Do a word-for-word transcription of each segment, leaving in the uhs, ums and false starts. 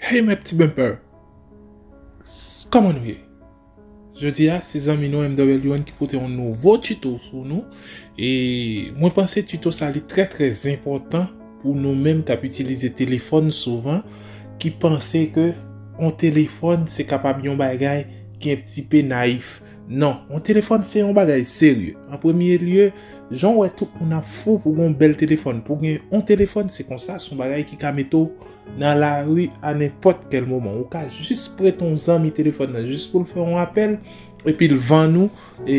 Hey, mes petits bumpers! Kòman nou ye? Jodi a, se zanmi nou M W One ki pote yon nouvo tuto sou nou. E mwen panse tuto sa li trè, trè enpòtan pou nou menm k ap itilize telefòn souvan, ki panse ke yon telefòn se kapab yon bagay ki yon ti pe nayif. Non, yon telefòn se yon bagay serye. An premye lye, jan w wè tout moun ap fou pou gen yon bèl telefòn. Pou gen yon telefòn, se konsa, se yon bagay ki ka mete w nan lari a nenpòt kèl moman. Ou ka jis prete yon zanmi telefòn nan, jis pou l fè yon apèl, epi l vann ou, e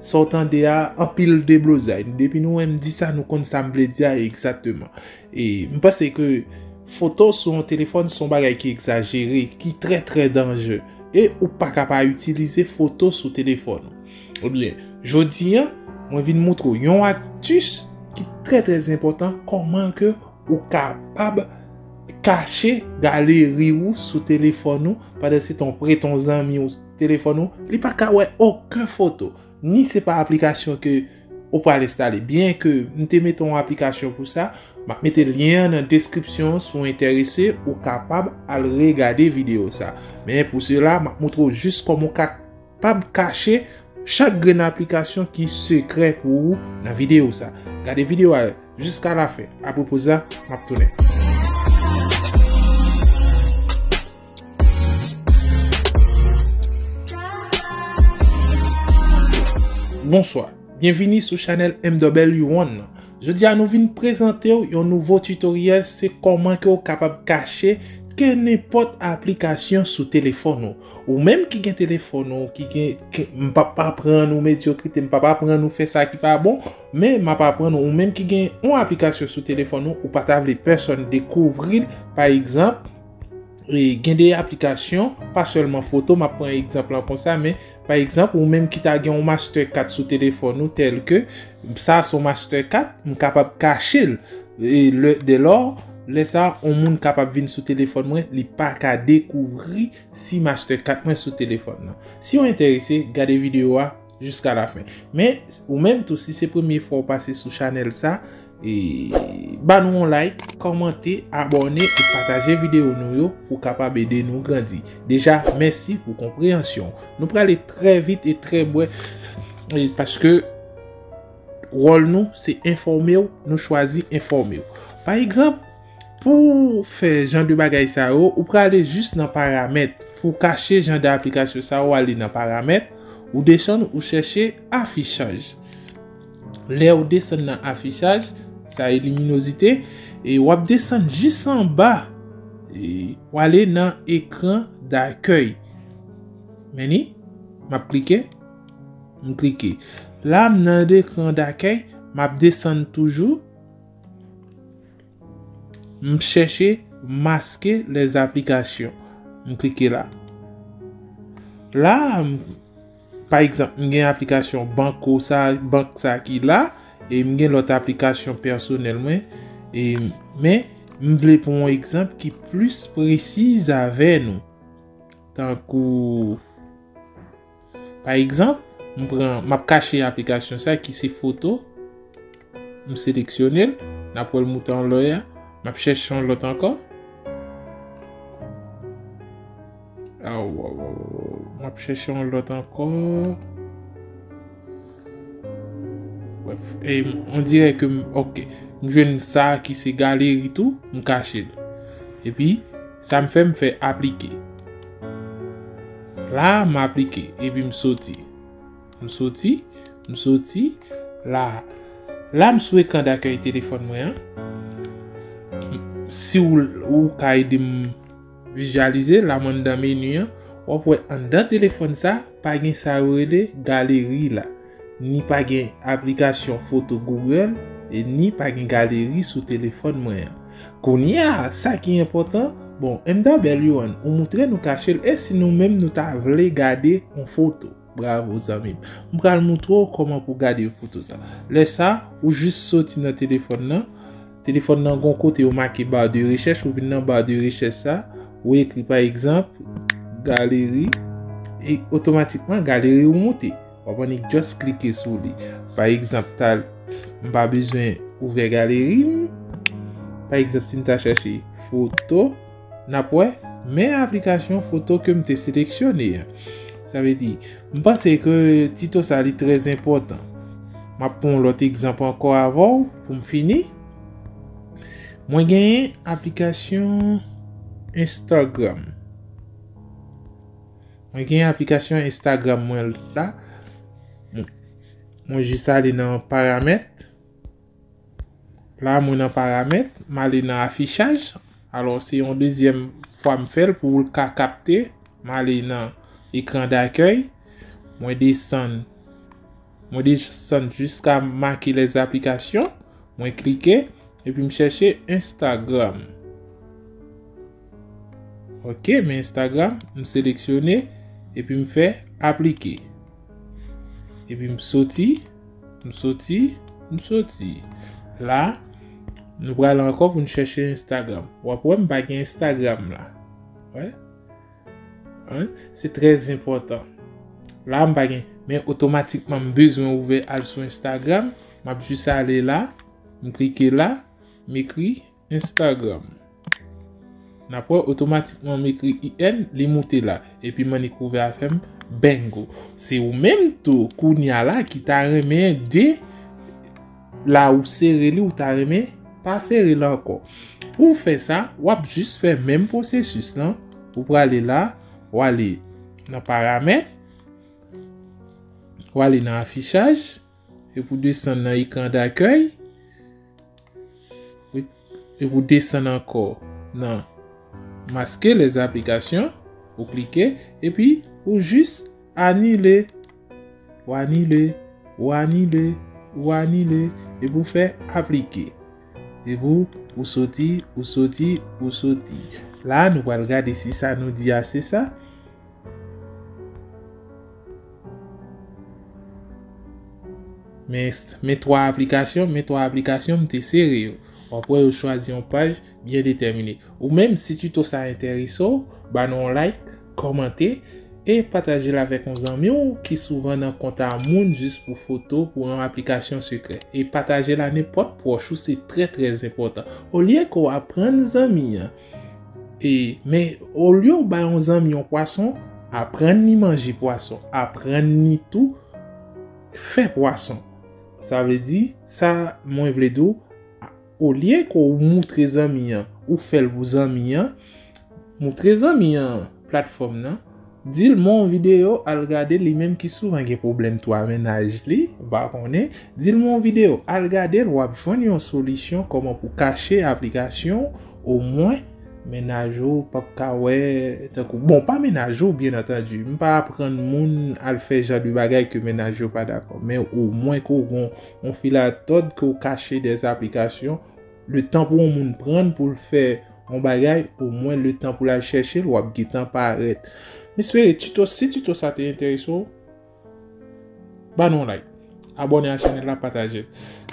sa w tande a, anpil deblozay. Depi nou wè m di sa, nou konn sa m vle di a egzakteman. E m panse ke foto sou yon telefòn se yon bagay ki egzajere, ki trè, trè danjere. E ou pa ka pa itilize foto sou telefòn ou. Ebyen, jodi a, mwen vin montre w yon astis ki trè, trè enpòtan, kòman ke ou kapab kache galeri ou sou telefòn ou, pandan se tan w prete yon zanmi w telefòn ou, li pa ka wè okenn foto. Ni se pa aplikasyon ke ou pral enstale. Byen ke m te mete yon aplikasyon pou sa, m ap mete lyen an nan deskripsyon an, si w enterese, ou kapab al regade videyo sa. Men pou sela, m ap montre w jis kòman ou kapab kache chak grenn aplikasyon ki sekrè pou ou nan videyo sa. Gade videyo a jiska lafen. Apre poz la, m ap tounen. Bonswa. Byenvini sou chanèl M W One nan. Jodi a nou vin prezante w yon nouvo tutoriel, se kòman ke w kapab kache ke nenpòt aplikasyon sou telefòn ou. Ou menm ki gen telefòn ou, ki gen, ke, m p ap aprann ou medyokrite, m p ap aprann ou fè sa ki pa bon, men m ap aprann ou, ou menm ki gen yon aplikasyon sou telefòn ou, ou pa ta vle pèsòn dekouvri l, pa egzanp, e gen de aplikasyon, pa sèlman foto, m ap pran egzanp lan konsa, men pa egzanp, ou menm ki ta gen yon Mastercard sou telefòn ou, tèl ke sa se yon Mastercard, m kapab kache l. E lè, dèlò, lè sa, yon moun kapab vin sou telefòn mwen, li pa ka dekouvri si Mastercard mwen sou telefòn nan. Si w enterese, gade videyo a jiska lafen. Men, ou menm tou, si se premye fwa w pase sou chanèl sa, e, ba nou yon like, kòmante, abòne e pataje videyo nou yo pou kapab ede nou grandi. Deja, mèsi pou konpreyansyon. Nou prale trè vit e trè bwè, e, paske wòl nou, se enfòme w, nou chwazi enfòme w. Pa egzanp, pou fè jan de bagay sa yo, ou prale jis nan paramèt. Pou kache jan de aplikasyon sa yo, w ale nan paramèt, ou desann, ou chèche afichaj. Lè ou desann nan afichaj, sa e liminozite, e w ap desann jis anba, e w ale nan ekran dakèy. Men ni, m ap klike, m klike. La, m nan ekran dakèy, m ap desann toujou. M chèche maske les applications. M klike la. La, m, pa egzanp, m gen aplikasyon banko sa, bank sa ki la, e m gen lòt aplikasyon pèsonèl mwen, e, men m vle pran yon egzanp ki plis presiz avè nou. Tankou, pa egzanp, m pran, m ap kache aplikasyon sa ki se foto, m seleksyone l, n ap wè l moute anlè a, m ap chèche yon lòt ankò. Aw, aw, aw, aw, m ap chèche yon lòt ankò. Bref, e, on dirè ke m, ok, m jwenn sa ki se galeri tou, m kache l. Epi, sa m fè, m fè aplike. La, m aplike, epi m soti. M soti, m soti, la. La, m sou ekran dakèy telefòn mwen an. Si w, ou ka ede m vizyalize, la m anndan meni an, w ap wè anndan telefòn sa, pa gen sa yo rele galeri la. Ni pa gen aplikasyon foto Google, e ni pa gen galeri sou telefòn mwen an. Kounye a, sa ki enpòtan, bon, M W One, ou moutre nou kache l, e si nou menm nou ta vle gade yon foto? Bravo, zanmi m. M pral moutre w kòman pou gade foto sa. Lè sa, ou jis soti nan telefòn nan. Telefòn nan gon kote yo make barre de recherche, ou vin nan barre de recherche sa, ou ekri, pa egzanp, galeri, e otomatikman galeri ou moute. W ap annik just klike sou li. Pa egzanp, tal, m pa bezwen ouvè galeri m. Pa egzanp, si m ta chèche foto, N ap wè, men aplikasyon foto ke m te seleksyone an. Sa vle di, m panse ke tito sa li trè enpòtan. M ap pran yon lòt egzanp ankò avè w pou m fini. Mwen genyen aplikasyon Instagram. Mwen genyen aplikasyon Instagram mwen la. Mwen, mwen jis ale nan paramèt. La, mwen nan paramèt, m ale nan afichaj. Alò, se yon dezyèm fwa m fè l pou l ka kapte. M ale nan ekran dakèy. Mwen desann. Mwen desann jiska make les applications. Mwen klike. Epi m chèche Instagram. Ok, men Instagram, m seleksyone. Epi m fè aplike. Epi m soti, m soti, m soti. La, nou pral ankò pou n chèche Instagram. W ap wè m pa gen Instagram la. Wè? Hein? Se trè enpòtan. La, m pa gen, men otomatikman m bezwen ouvè al sou Instagram. M ap jis ale la, m klike la, m ekri Instagram. N ap wè otomatikman m ekri I N, li moute la. Epi m annik ouvè avè m, bingo. Se ou menm tou, kounya la, ki ta renmen de la ou sere li, ou ta renmen pa sere l ankò. Pou w fè sa, w ap jis fè menm pwosesis lan. Ou prale la, w ale nan paramèt, w ale nan afichaj, epi w desann nan ekran dakèy, epi w desann ankò nan maske les applications, ou klike, epi ou jis anile. Ou anile, ou anile, ou anile, epi w fè aplike. Epi w, ou soti, ou soti, ou soti. La, nou pral gade si sa nou di a se sa. Men, men twa aplikasyon, men twa aplikasyon, m te sere yo. W ap wè yo chwazi yon paj byen detèmine. Ou menm, si tito sa enterese w, ba nou yon like, kòmante, e pataje l avèk yon zanmi w ki souvan nan kontak moun jis pou foto, pou yon aplikasyon sekrè. E pataje l a nenpòt pwòch ou, se trè, trè enpòtan. Olye ke w aprann zanmi an, e, men, olye w bay yon zanmi yon pwason, aprann li manje pwason, aprann li tou fè pwason. Sa vle di, sa mwen vle di w, olye ke w moutre zanmi an, ou fè l pou zanmi an, moutre zanmi an platfòm nan, di l men yon videyo, al gade li menm ki souvan gen pwoblèm tou a mennaj li, m pa konnen, di l men yon videyo, al gade l, w ap jwenn yon solisyon kòman pou kache aplikasyon, omwen, mennaj ou p ap ka wè, tankou, bon, pa mennaj ou, byen antandi, m pa aprann moun al fè jan de bagay ke mennaj yo pa dakò, men omwen ke w gon yon filatòd ke w kache dèz aplikasyon, letan pou yon moun pran l pou l fè yon bagay, omwen letan pou l al chèche l, w ap gentan parèt. M espere tito, si tito sa te enterese w, ba nou yon like. Abòne a chanèl la, pataje l.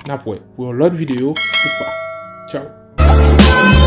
N ap wè pou yon lòt videyo ou pa. Tchao.